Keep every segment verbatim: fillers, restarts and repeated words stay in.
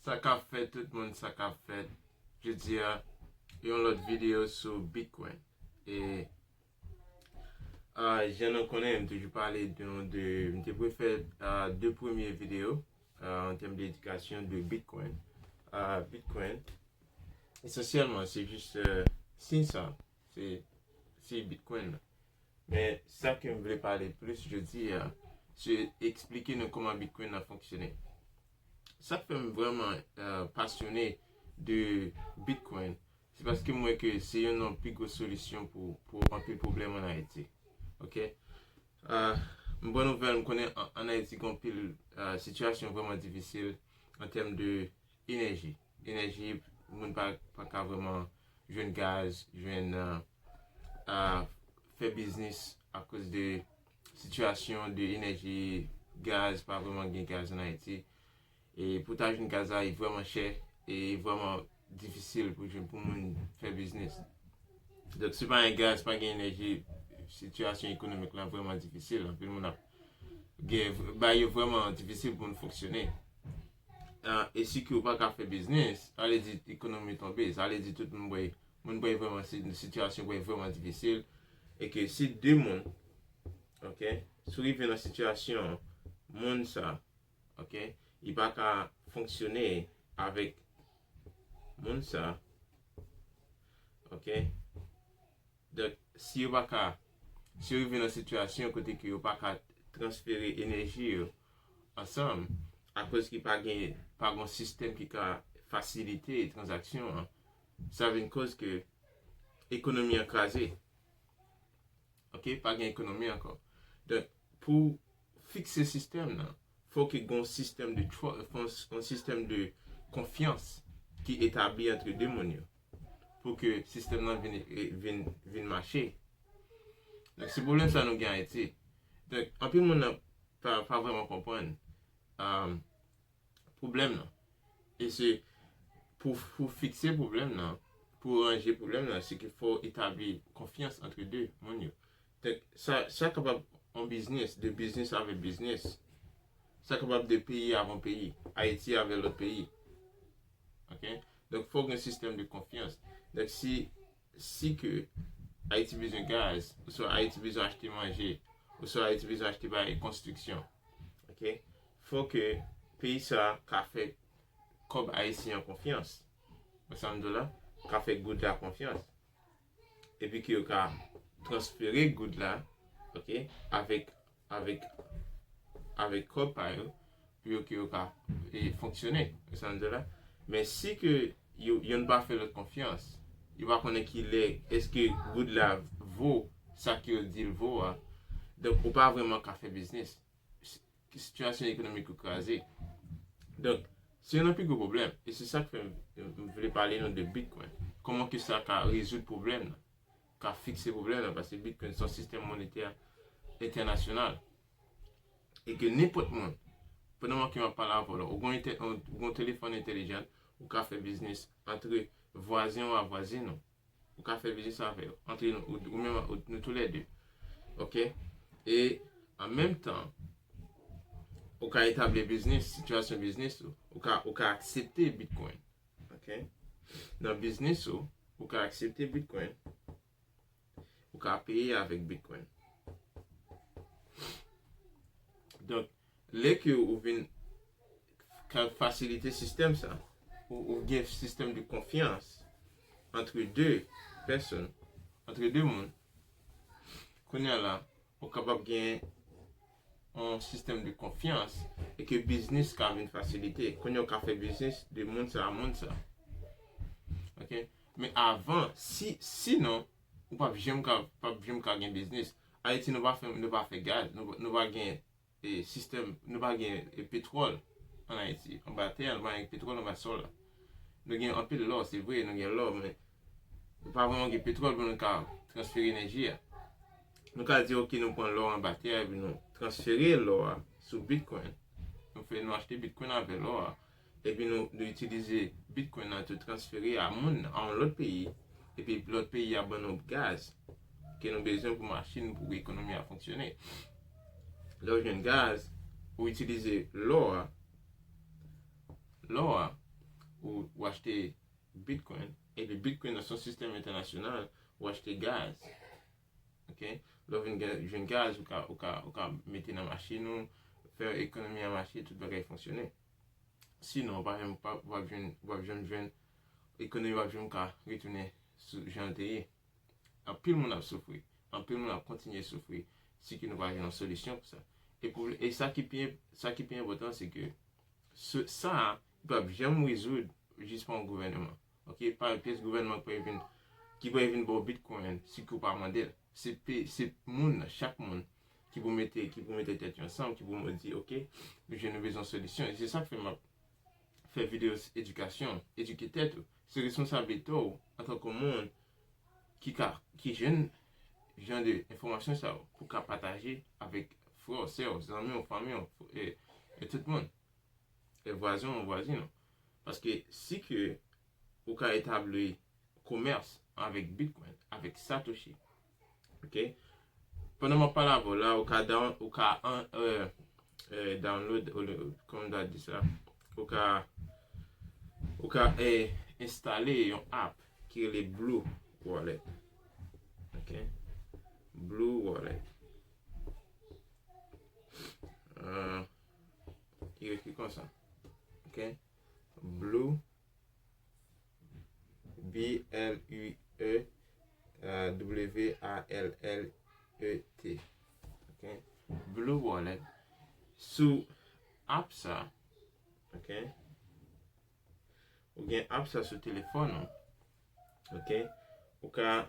Sa k ap fèt tout moun, sa k ap fèt? Jodi a, yon lòt videyo sou Bitcoin. E, ah, jan nou konnen, m toujou pale de, de, m te vle fè, ah, de premye videyo, ah, an tèm de edikasyon de Bitcoin. Ah, Bitcoin, esansyèlman, se jis, euh, siy sa, se, se Bitcoin nan. Men sa ke m vle pale plis jodi a, se eksplike nou kòman Bitcoin nan fonksyone. Sa k fè m vrèman, euh, pasyone de Bitcoin, se paske m wè ke se youn nan pi gwo solisyon pou, pou anpil pwoblèm ann Ayiti. Oke? Euh, m bon nouvèl, m konnen ann, ann Ayiti gen anpil, euh, sitiyasyon vrèman difisil an tèm de enèji. Enèji, moun pa, pa ka vrèman jwenn gaz, jwenn, euh, euh, fè biznis akoz de sitiyasyon de enèji, gaz, pa vrèman gen gaz ann Ayiti. E pou ta jwenn gaz la, li vrèman chè, e li vrèman difisil pou jwenn, pou moun fè biznis. Donk, si pa gen gaz, pa gen enèji, sitiyasyon ekonomik la vrèman difisil. Anpil moun ap gen, bagay yo vrèman difisil pou nou fonksyone. Ah, e si ke ou pa ka fè biznis, sa vle di ekonomi tonbe, sa vle di tout moun bwè, moun bwè vrèman si, sitiyasyon bwè vrèman difisil, e ke si de moun, oke, si w rive nan sitiyasyon moun sa, oke, li pa ka fonksyone avèk moun sa, oke, donk, si yo pa ka, si yo rive nan sitiyasyon kote ke yo pa ka transfere enèji yo ansanm, akoz ki pa gen, pa gen yon sistèm ki ka fasilite tranzaksyon an, sa vin koz ke ekonomi an kraze. Oke, pa gen ekonomi ankò. Donk, pou fikse sistèm nan, fò ke gen yon sistèm de tru-, fò yon, yon sistèm de konfyans ki etabli ant de moun yo. Pou ke sistèm nan vin, vin, vin mache. Donk, se pwoblèm sa nou gen Ayiti. Donk, anpil moun nan pa, pa vrèman konprann, um, pwoblèm nan. E se pou, pou fikse pwoblèm nan, pou ranje pwoblèm nan, se ke fò etabli konfyans ant de moun yo. Donk, sa, sa kapab yon biznis, de biznis avèk biznis. Sa kapab de peyi avè yon peyi, Ayiti avè lòt peyi. Oke? Donk, fò gen sistèm de konfyans. Donk, si, si ke Ayiti bezwen gaz, oswa Ayiti bezwen achte manje, oswa Ayiti bezwen achte bagay konstriksyon, oke? Fò ke peyi sa ka fè kòb ayisyen an konfyans. Wè sa m di w la? Ka fè goud la konfyans. Epi ke yo ka transfere goud la, oke, avèk, avèk, avèk kòb pa yo, pou yo ke yo ka, e, fonksyone. Wè sa m di w la? Men si ke yo, yonn pa fè lòt konfyans, yo pa konnen ki lè, èske goud la vo sa ke yo di l vo a, donk ou pa vrèman ka fè biznis. Sitiyasyon ekonomik ou kraze. Donk, se youn nan pi gwo pwoblèm. E se sa k fè m, m vle pale nou de Bitcoin. Kòman ke sa ka rezoud pwoblèm nan? Ka fikse pwoblèm nan, paske Bitcoin se yon sistèm monetè entènasyonal. E ke nenpòt moun, pandan ke m ap pale avè w la, ou gen yon, ou gen yon telefòn entèlijan, ou ka fè biznis antre vwazen ou a vwazen ou. Ou ka fè biznis avè yo, antre nou, ou, ou menm, ou, nou toulède. Oke? E, an menm tan, ou ka etabli biznis, sitiyasyon biznis ou, ou ka, ou ka aksepte Bitcoin. Oke? Nan biznis ou, ou ka aksepte Bitcoin. Ou ka peye avèk Bitcoin. Donk, lè ke ou vin ka fasilite sistèm sa, ou, ou gen sistèm de konfyans antre de pèsonn, antre de moun, kounye a la, ou kapab gen yon sistèm de konfyans e ke biznis ka vin fasilite. Kounye a ou ka fè biznis de moun sa a moun sa. Oke? Men avan, si, sinon, ou p ap janm ka, p ap janm ka gen biznis. Ayiti, nou pa fè, nou pa fè gaz, nou, nou pa gen, e, sistèm, nou pa gen, e, petwòl ann Ayiti. Anba tè a, nou pa gen petwòl anba sòl la. Nou gen anpil lò, se vre, nou gen lò, men nou pa vrèman gen petwòl pou nou ka transfere enèji a. Nou ka di, oke, nou pran lò anba tè a, epi nou transfere lò a sou Bitcoin. Nou fè, nou achte Bitcoin avè lò a. Epi nou, nou itilize Bitcoin nan tou transfere a moun nan, a yon lòt peyi, epi lòt peyi a ban nou gaz ke nou bezwen pou machin, pou ekonomi a fonksyone. Lè w jwenn gaz, ou itilize lò a, lò a, ou, ou achte Bitcoin, epi Bitcoin nan se yon sistèm entènasyonal, ou achte gaz. Ok? Lè w vin gen, jwenn gaz, ou ka, ou ka, ou ka mete nan machin ou, fè ekonomi an mache, tout bagay fonksyone. Sinon, w pa janm, pa, w ap jwenn, w ap janm jwenn, ekonomi w ap janm ka retounen sou jan l te ye. Anpil moun ap soufri. Anpil moun ap kontinye soufri si ke nou pa jwenn yon solisyon pou sa. E, pou, e sa ki pi, sa ki pi enpòtan, se ke se, sa a, li p ap janm rezoud jis pa yon gouvènman. Ok? Pa yon pyès gouvènman ki pral vin, ki pral vin ba w Bitcoin si ke w pa mande l. Se pe, se moun nan, chak moun ki pou mete, ki pou mete tèt yo ansanm, ki pou di, ok, nou jwenn, nou bezwen solisyon. E se sa k fè m ap fè videyo edikasyon, edike tèt ou. Se responsablite w antanke moun ki ka, ki jwenn jan de enfòmasyon sa yo pou ka pataje avèk frè w, sè w, zanmi w, fanmi w, e, e tout moun. E vwazen w, vwazin w. Paske si ke ou ka etabli komès avèk Bitcoin, avèk Satoshi, ok? Pandan m ap pale avè w la, ou ka down, ou ka an, euh, euh, download, ou le, kòman m ta di sa? Ou ka, ou ka, eh, enstale yon app ki rele Blue Wallet. Ok? Blue Wallet. Euh, li ekri konsa. Ok? Blue, B L U E, euh, W A L L E T. Ok? Blue Wallet. Sou app sa, ok? Ou gen app sa sou telefòn ou. Ok? Ou ka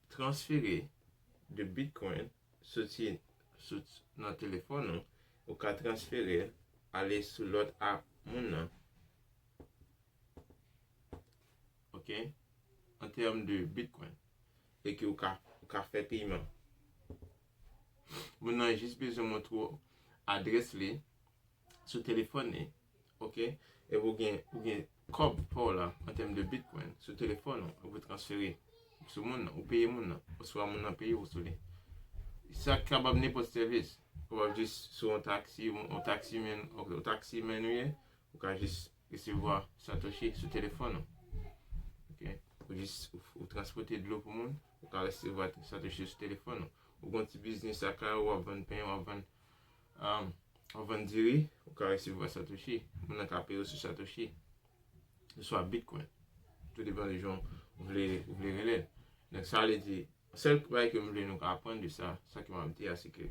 transfere de Bitcoin soti, soti nan telefòn ou, ou ka transfere l ale sou lòt app moun nan. Ok? An tèm de Bitcoin. E ke ou ka, ou ka fè peyman. Moun nan jis bezwen montre w adrès li sou telefòn li. Ok? E ou gen, ou gen kòb pa w la, an tèm de Bitcoin, sou telefòn ou, ou transfere sou moun nan, ou peye moun nan, oswa moun nan peye w sou li. Sa kapab nenpòt sèvis. Ou kapab jis sou yon taksi, yon, yon taksiman, yon taksiman ou ye, ou ka jis resevwa Satoshi sou telefòn ou. Ok? Ou jis, ou, ou transpòte dlo pou moun, ou ka resevwa Satoshi sou telefòn ou. Ou gen yon ti biznis lakay ou, w ap vann pen, w ap vann, um, w ap vann diri, ou ka resevwa Satoshi. Moun nan ka peye w sou Satoshi. Oswa Bitcoin. Tou depann de jan ou vle, ou vle rele l. Donk, sa vle di, sèl bagay ke m vle nou ka aprann de sa, sa ke m ap di a, se ke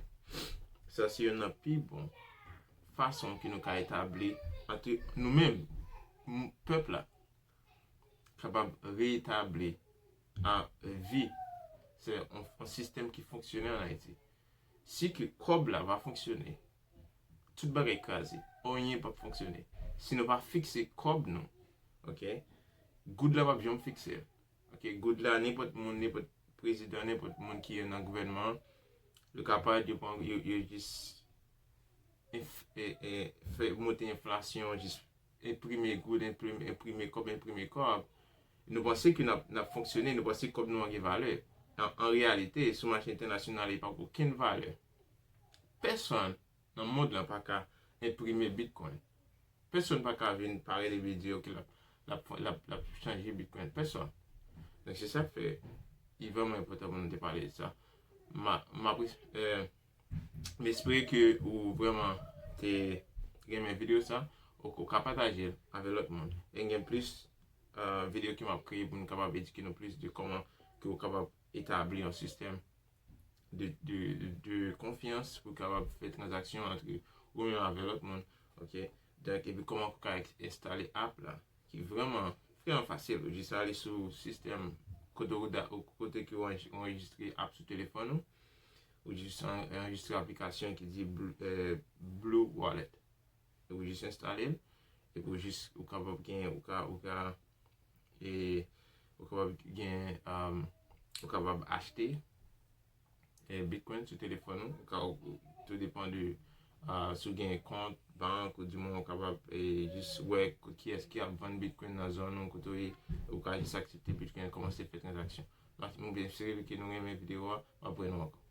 sa se youn nan pi bon fason ke nou ka etabli ant nou menm, m-, pèp la, kapab reetabli a vi. Se yon, yon sistèm ki fonksyone an Ayiti. Si ke kòb la pa fonksyone, tout bagay kraze. Anyen p ap fonksyone. Si nou pa fikse kòb nou, ok, goud la p ap janm fikse. Ok, goud la, nenpòt moun, nenpòt prezidan, nenpòt moun ki nan gouvènman an, yo ka parèt, yo pran, yo, yo jis enf-, e, e, fè monte enflasyon, jis enprime goud, enprime, enprime kòb, enprime kòb. Nou panse ke n ap, n ap fonksyone, nou panse kòb nou an gen valè. An, an reyalite, sou mache entènasyonal, li pa gen okenn valè. Pèsonn nan mond lan pa ka enprime Bitcoin. Pèsonn pa ka vin parèt epi di, ok, l ap, l ap, l ap, l ap chanje Bitcoin. Pèsonn. Donk, se sa k fè, li vrèman enpòtan pou nou te pale de sa. M a, m apre-, euh, m espere ke ou vrèman te renmen videyo sa. Ou, ou ka pataje l avè lòt moun. E gen plis, euh, videyo ke m ap kreye pou nou kapab edike nou plis de kòman ke ou kapab etabli yon sistèm de, de, de, de konfyans pou kapab fè tranzaksyon ant ou menm avè lòt moun. Ok? Donk, epi kòman pou ka enstale app la, ki vrèman, vrèman fasil. Ou jis ale sou sistèm kote ou da-, ou, kote ke ou anj-, ou anrejistre app sou telefòn ou. Ou jis an-, anrejistre aplikasyon ki di Blue, euh, Blue Wallet. Ou jis enstale l. Epi ou jis, ou kapab gen, ou ka, ou ka, e, ou kapab gen, um, ou kapab achte, e, Bitcoin sou telefòn ou. Ou ka, ou, tou depann de, ah, si w gen kont bank, ou di mwen ou kapab, e, jis wè ko-, kiyès ki ap vann Bitcoin nan zòn ou, kote w ye. Ou ka jis aksepte Bitcoin, kòmanse fè tranzaksyon. Mwen espere ke nou renmen videyo a, m ap wè nou ankò.